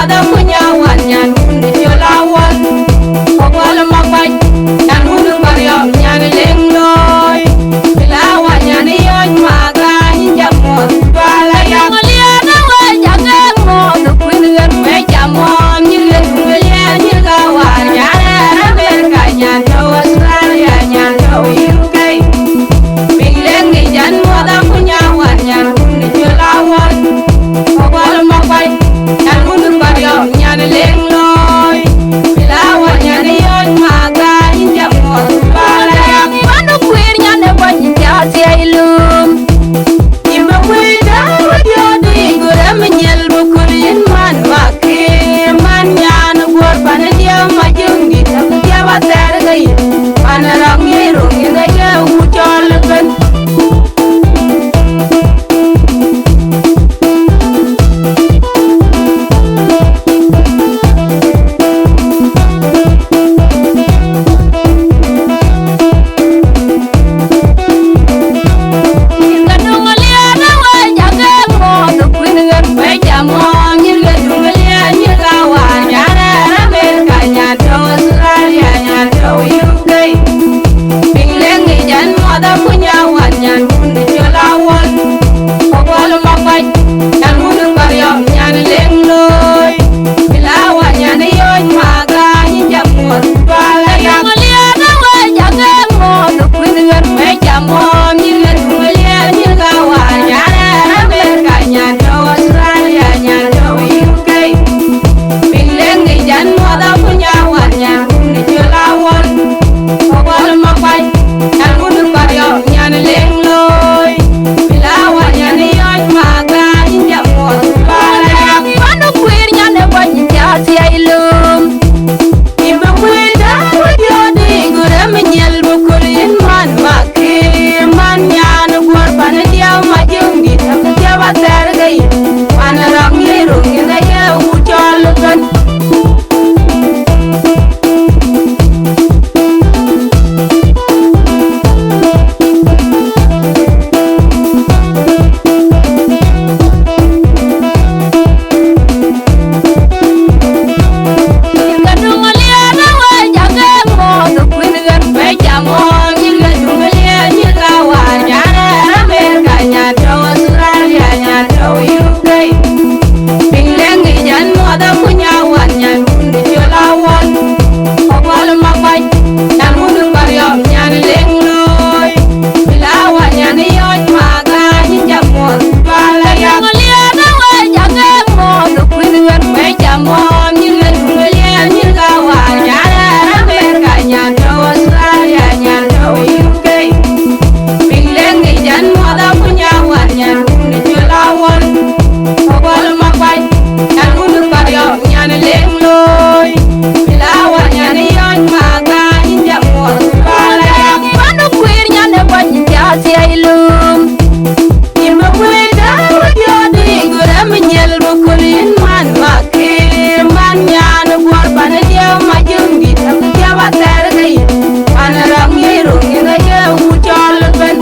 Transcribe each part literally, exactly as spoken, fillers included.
Ada kunya wan nyan kun di jola wan. Ko wal ma kwai, nyan kun di pariok, nyan leng loy. Bila wan nyan yoc ma ga nyin jam mo. Bala ya. Ngoliana we jage mo, do kuin wer we jam mo. Nyin le dum le nyin ga wan, nyan America nyan to Australia nyan to U K. Big leng ni jan mo da kunya wan nyan kun di jola wan. Ko wal ma kwai, nyan kun di pariok, nyan leng loy. Bila wan nyan yoc ma ga nyin jam mo. Bala ya. Panu kuir nyan e kwai nyin ja sia ilum. Imbe kuir da wa dio di gure mi nyel bu kur yin man wa ke man nyan guor pan dio ma jung di ta ku dia wa ter ga yin. Pan rang ye rong yin ga je u chol ben. Piny leng ni jan muɔdha kunya wan nyan kun di jola wol. Ko bol ma kwai, nyan kun di pariok, nyan leng loy. Bila wan nyan yoc ma ga nyin jam muɔth. Bala ya. Ngoliana we jage muɔth, kuin wer we jam muɔth, nyin le dum liel, nyin ga wan, nyan America, nyan to Australia, nyan to U K. Piny leng ni jan muɔdha kunya wan nyan kun di jola wol. Ko bol ma kwai, nyan kun di pariok, nyan leng loy. Bila wan nyan yoc ma ga nyin jam muɔth. Bala ya. Panu kuir nyan e kwai nyin ja sia ilum. Imbe kuir da wa dio di gure mi nyel bu kur yin man ma ke man nyan guor pan dio ma jung di ta ku dia wa ter ga yin. Pan rang ye rong yin ga ye u chol ben. Piny leng ni jan muɔdha kunya wan nyan kun di jola wol. Ko bol ma kwai, nyan kun di pariok, nyan leng loy. Bila wan nyan yoc ma ga nyin jam muɔth. Bala ya. Ngoliana we jage muɔth, kuin wer we jam muɔth, nyin le dum liel, nyin ga wan, nyan America, nyan to Australia, nyan to U K. Piny leng ni jan muɔdha kunya wan nyan kun di jola wol. Ko bol ma kwai, nyan kun di pariok, nyan leng loy. Bila wan nyan yoc ma ga nyin jam muɔth. Bala ya. Panu kuir nyan e kwai nyin ja sia ilum. Imbe kuir da wa dio di gure mi nyel bu kur yin man ma ke man nyan guor pan dio ma jung di ta ku dia wa ter ga yin. Pan rang ye rong yin ga je u chol ben.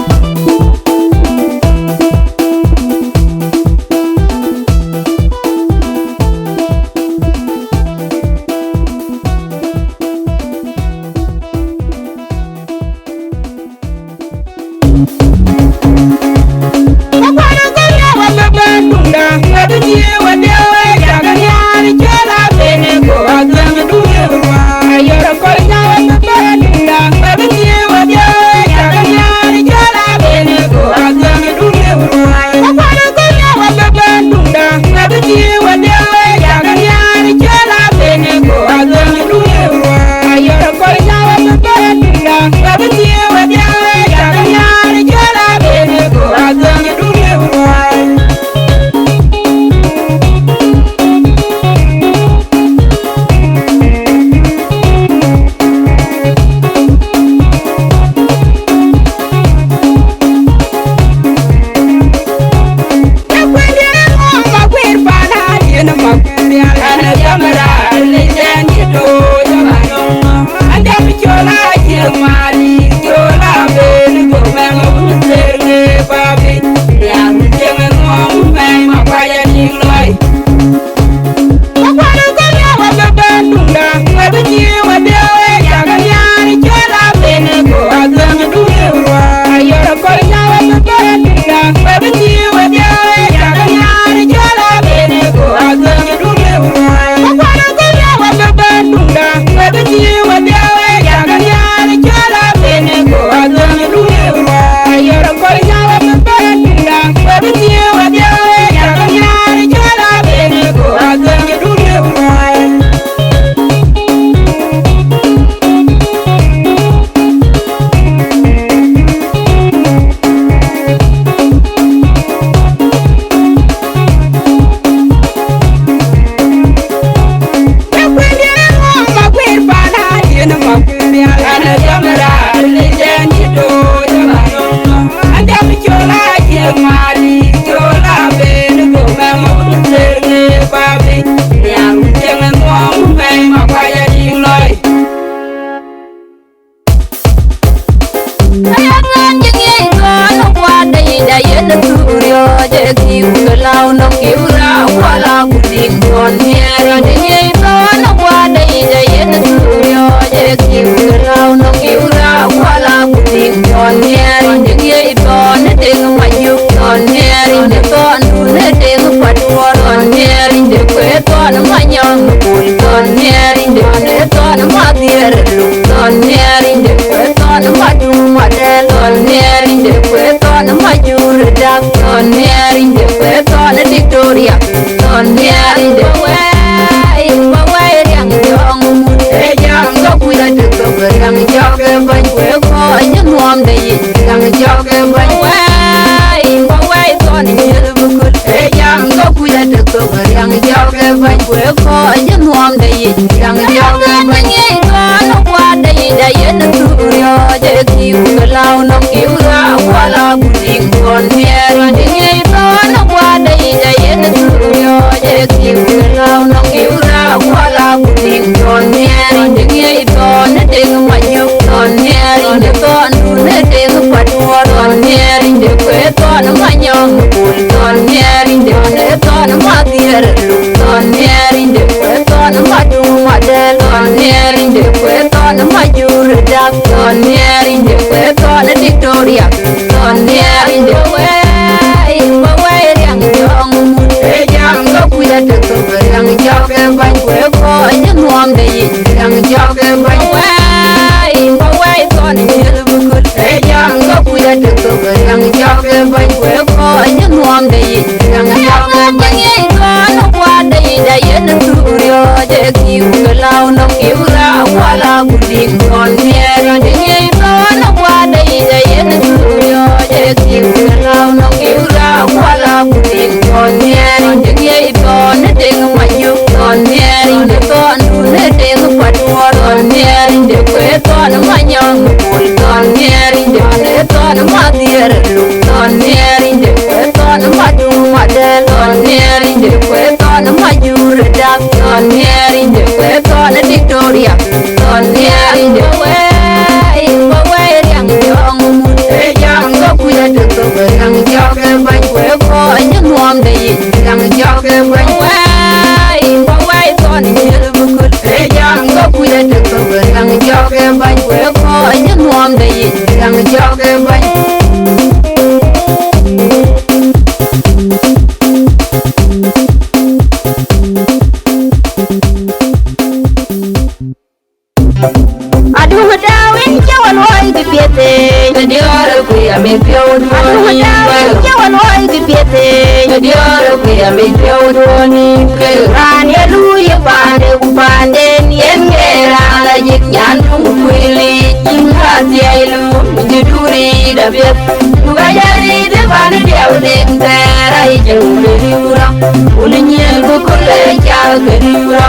Ŋiɛc thɔn ë guäda yic ayen thuk riɔ̈ɔ̈c, ee kiu ke läu nɔm kiu raak kuala ku tïŋ. Thɔn nhiɛɛr yïn de ŋiɛc thɔn ë deŋ majuk. Thɔn nhiɛɛr yïn de thɔn dun ë deŋ paduɔɔr. Thɔn nhiɛɛr yïn de kueer thɔn manyɔŋ bul. Thɔn nhiɛɛr yïn de kueer thɔn madhiëër luk. Thɔn nhiɛɛr yïn de kueer thɔn madum madɛl. Thɔn nhiɛɛr yïn de kueer thɔn majur dak. Thɔn nhiɛɛr yïn de kueer thɔn Victoria. Thɔn nhiɛɛr yïn de wɛɛi, wɛɛi riaŋ jɔŋ mut. Ee jam ke kuc atek thok riaŋ jɔk ë bäny kueer kɔc ë nuɔm de yic. Riaŋ jɔk ë bäny wɛɛi, wɛɛi thɔn nyiël bï kul. Ee jam ke kuc atek thok riaŋ jɔk ë bäny kueer kɔc ë nuɔm de yic. Riaŋ jɔk ë bäny. Ŋiɛc thɔn ë guäda yic ayen thuk riɔ̈ɔ̈c, ee kiu ke läu nɔm kiu raak kuala ku tïŋ. Thɔn nhiɛɛr yïn de ŋiɛc thɔn ë guäda yic ayen thuk riɔ̈ɔ̈c, ee kiu ke läu nɔm kiu raak kuala ku tïŋ. Thɔn nhiɛɛr yïn de ŋiɛc thɔn ë deŋ majuk. Thɔn nhiɛɛr yïn de thɔn dun ë deŋ paduɔɔr. Thɔn nhiɛɛr yïn de kueer thɔn manyɔŋ bul. Thɔn nhiɛɛr yïn de kueer thɔn madhiëër luk. Thɔn nhiɛɛr yïn de kueer thɔn madum madɛl. Thɔn nhiɛɛr yïn de kueer thɔn majur dak. Thɔn nhiɛɛr yïn de kueer thɔn Victoria. Thɔn nhiɛɛr yïn de wɛɛi, wɛɛi riaŋ jɔŋ mut. Ee jam ke kuc atek thok riaŋ jɔk ë bäny kueer kɔc ë nuɔm de yic. Riaŋ jɔk ë bäny wɛɛi, wɛɛi thɔn nyiël bï kul. Ee jam ke kuc atek thok riaŋ jɔk ë bäny kueer kɔc ë nuɔm de yic. Riaŋ jɔk ë bäny. Ŋiɛc thɔn ë guäda yic ayen thuk riɔ̈ɔ̈c, ee kiu ke läu nɔm kiu raak kuala ku tïŋ. Thɔn nhiɛɛr yïn de ŋiɛc thɔn ë guäda yic ayen thuk riɔ̈ɔ̈c, ee kiu ke läu nɔm kiu raak kuala ku tïŋ. Thɔn nhiɛɛr yïn de ŋiɛc thɔn ë deŋ majuk. Thɔn nhiɛɛr yïn de thɔn dun ë deŋ paduɔɔr. Thɔn nhiɛɛr yïn de kueer thɔn manyɔŋ bul. Thɔn nhiɛɛr yïn de kueer thɔn madhiëër luk. Thɔn nhiɛɛr yïn de kueer thɔn madum madɛl. Thɔn nhiɛɛr yïn de kueer thɔn majur dak. Thɔn nhiɛɛr yïn de kueer thɔn Victoria. Thɔn nhiɛɛr yïn de wɛɛi, wɛɛi riaŋ jɔŋ mut. Ee jam ke kuc atek thok riaŋ jɔk ë bäny kueer kɔc ë nuɔm de yic. Riaŋ jɔk ë bäny wɛɛi, wɛɛi thɔn nyiël bï kul. Ee jam ke kuc atek thok riaŋ jɔk ë bäny kueer kɔc ë nuɔm de yic. Riaŋ jɔk ë bäny. Aduŋ tääu en cä wä luɔi kë piɛth ë. Kë diɔɔr ë kuië amit piɔ̈u duɔ̈ɔ̈n. Aduŋ tääu en cä wä luɔi kë piɛth ë. Kë diɔɔr ë kuië amit piɔ̈u duɔ̈ɔ̈n. Kë raan ye luui ë paande ku paanden yen ŋeer raan la jik nyan duŋ kuili. Yïn ka thiɛi lum jï duuri da piɛth. Duka jari de pan diau ding tera i jeng de riura. Uni nyel bu kule cha ke riura.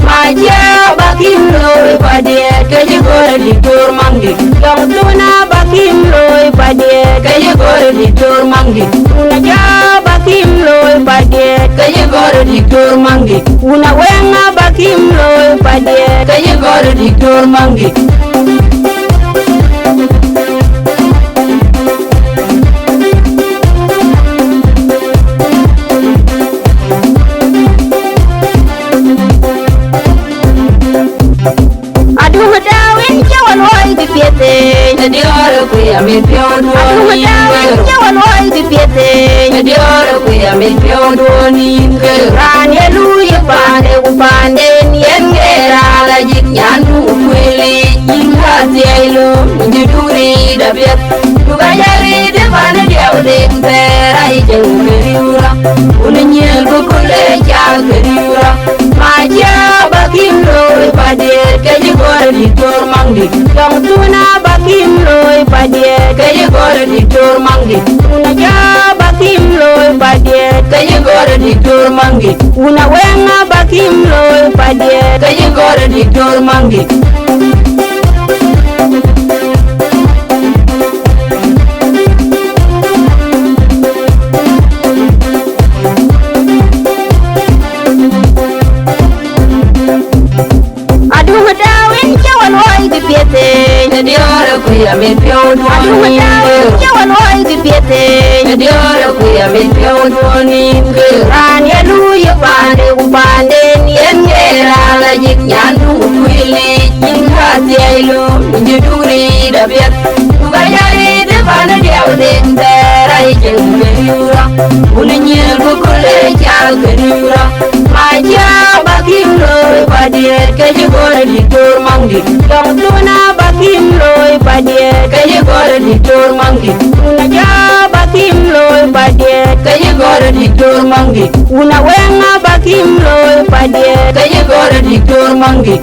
Ma cha ba kim looi padiet ke ji gore diktor mangi. Yong tuna ba kim looi padiet ke ji gore diktor mangi. Una cha ba kim looi padiet ke ji gore diktor mangi. Una wenga ba kim looi padiet ke ji gore diktor mangi. Aduŋ tääu en cä wä luɔi kë piɛth ë. Kë diɔɔr ë kuië amit piɔ̈u duɔ̈ɔ̈n. Aduŋ tääu en cä wä luɔi kë piɛth ë. Kë diɔɔr ë kuië amit piɔ̈u duɔ̈ɔ̈n. Kë raan ye luui ë paande ku paanden yen ŋeer raan la jik nyan duŋ kuili. Yïn ka thiɛi lum jï duuri da piɛth. Duka jari de pan diau ding tera i jeng de riura. Uni nyel bu kule cha ke riura. Ma cha ba kim looi padiet ke ji gore diktor mangi. Yong tuna ba kim looi padiet ke ji gore diktor mangi. Una cha ba kim looi padiet ke ji gore diktor mangi. Una wenga ba kim looi padiet ke ji gore diktor mangi. Aduŋ tääu en cä wä luɔi kë piɛth ë. Kë diɔɔr ë kuië amit piɔ̈u duɔ̈ɔ̈n. Aduŋ tääu en cä wä luɔi kë piɛth ë. Kë diɔɔr ë kuië amit piɔ̈u duɔ̈ɔ̈n. Kë raan ye luui ë paande ku paanden yen ŋeer Wun nyiɛɛl ku köl ë cal ke rïm rɔ̈k. Mac ya bä kim looi padiɛt ke cï gɔ̈ɔ̈r ë diktor Maŋdït. Jɔŋ tun a bä kim looi padiɛt ke cï gɔ̈ɔ̈r ë diktor Maŋdït. Wun aja bä kim looi padiɛt ke cï gɔ̈ɔ̈r ë diktor Maŋdït. Wun awɛŋ a bä kim looi padiɛt ke cï gɔ̈ɔ̈r ë diktor Maŋdït.